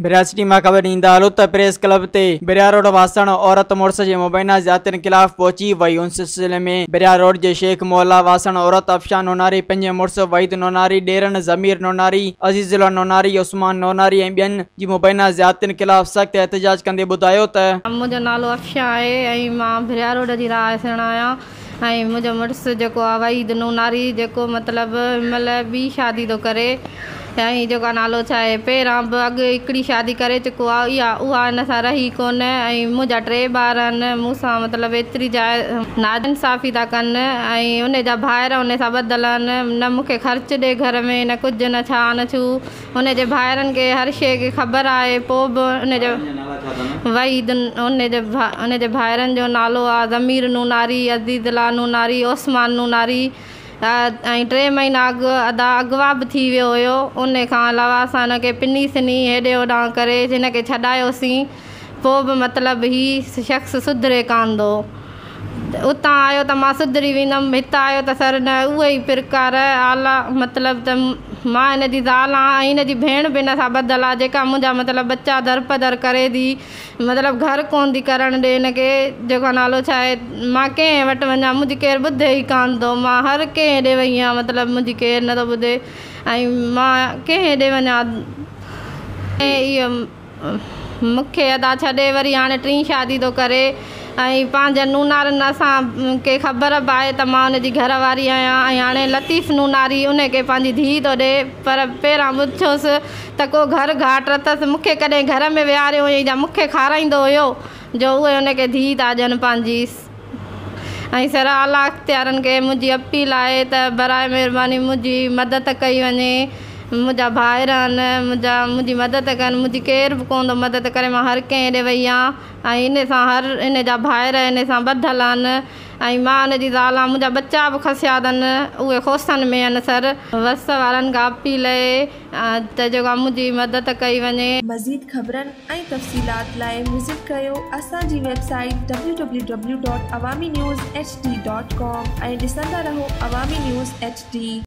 ڀريا city مان خبر ڏيندا هلو ته پريس ڪلب تي ڀريا روڊ واسڻ عورت مڙس جي مبينا زيادتين خلاف پهچي وئي. ان سلسلي ۾ ڀريا روڊ جي شيخ محلا واسڻ عورت افشان نوناري پنهنجي مڙس وحيد نوناري، ڏيرن ضمير نوناري، عزيز الله نوناري، عثمان نوناري ۽ ٻين جي مبينا زيادتين خلاف سخت احتجاج ڪندي ٻڌايو ته. منهنجو نالو افشان آهي ۽ مان ڀريا روڊ جي رهائشڻ آهيان ۽ منهنجو مڙس جيڪو آهي وحيد نوناري جيڪو مطلب هن مهل ٻي شادي ٿو ڪري ۽ جيڪو آهي نالو ڇا آهي پهريان به اڳ هڪڙي شادي ڪري چڪو آهي اها اها هن سان رهي ڪونه ۽ منهنجا ٽي ٻار آهن مون سان مطلب ايتري جا ناانصافي ٿا ڪن ۽ ان جا ڀائر ان سان ٻڌل آهن نه مون کي خرچ ڏي گهر ۾ نه ڪجهه نه ڇا نه ڇو ان جي ڀائرن کي هر شيء کي خبر آهي پوء به ان جو وحيد ان جي ان جي ڀائرن جو نالو آهي ضمير نوناري عزيز الله نوناري عثمان نوناري ۽ ٽي مهينا اڳ ادا اغوا به ٿي ويو هيو ان کان علاوه اسان هن کي پني سني هيڏي هوڏانهن ڪري هن کي ڇڏايوسين پوء به مطلب هي شخص سڌري ڪانه ٿو. اتان آيو ته مان سڌري ويندم هت آيو ته سر نه اهي ئي پرڪار اعليٰ مطلب ته مان هن جي زال آهيان ۽ هن جي ڀيڻ به هن سان ٻڌل آهي جيڪا منهنجا مطلب ٻچا درپدر ڪري ٿي مطلب گهر ڪونه ٿي ڪرڻ ڏي هن کي جيڪو نالو ڇا آهي مان ڪنهن وٽ وڃان منهنجي ڪير ٻڌي ئي ڪانه ٿو مان هر ڪنهن ڏي وئي آهيان مطلب منهنجي ڪير نٿو ٻڌي ۽ مان ڪنهن ڏي وڃان ۽ اهو مون کي ادا ڇڏي وري هاڻي ٽين شادي ٿو ڪري ۽ پنهنجن نونارن اسان کي خبر به آهي ته مان ان جي گهر واري آهيان ۽ هاڻي لطيف نوناري ان کي پنهنجي ڌيء ٿو ڏي پر پهريان پڇيوس ته ڪو گهر گهاٽ اٿس مون کي ڪڏهن گهر ۾ ويهاريو هيائين يا مون کي کارائيندو هيو جو اهي ان کي ڌيء ٿا ڏين پنهنجي ۽ سر اعليٰ اختيارن کي منهنجي اپيل آهي ته براء مهرباني منهنجي مدد ڪئي وڃي منهنجا ڀائر آهن منهنجا منهنجي مدد ڪن منهنجي ڪير به ڪونه ٿو مدد ڪري مان هر ڪنهن ڏي وئي آهيان ۽ ان سان هر ان جا ڀائر ان سان ٻڌل آهن ۽ مان ان جي زال آهيان منهنجا ٻچا به کسيا اٿن اهي خوسن ۾ آهن سر وس وارن کان اپيل آهي ته جيڪو منهنجي مدد ڪئي وڃي. مزيد خبرن ۽ تفصيلات لاء وزٽ ڪريو اسان جي web site W W W dot Awami news H D dot com ۽ ڏسندا رهو عوامي نيوز ايڇ ڊي.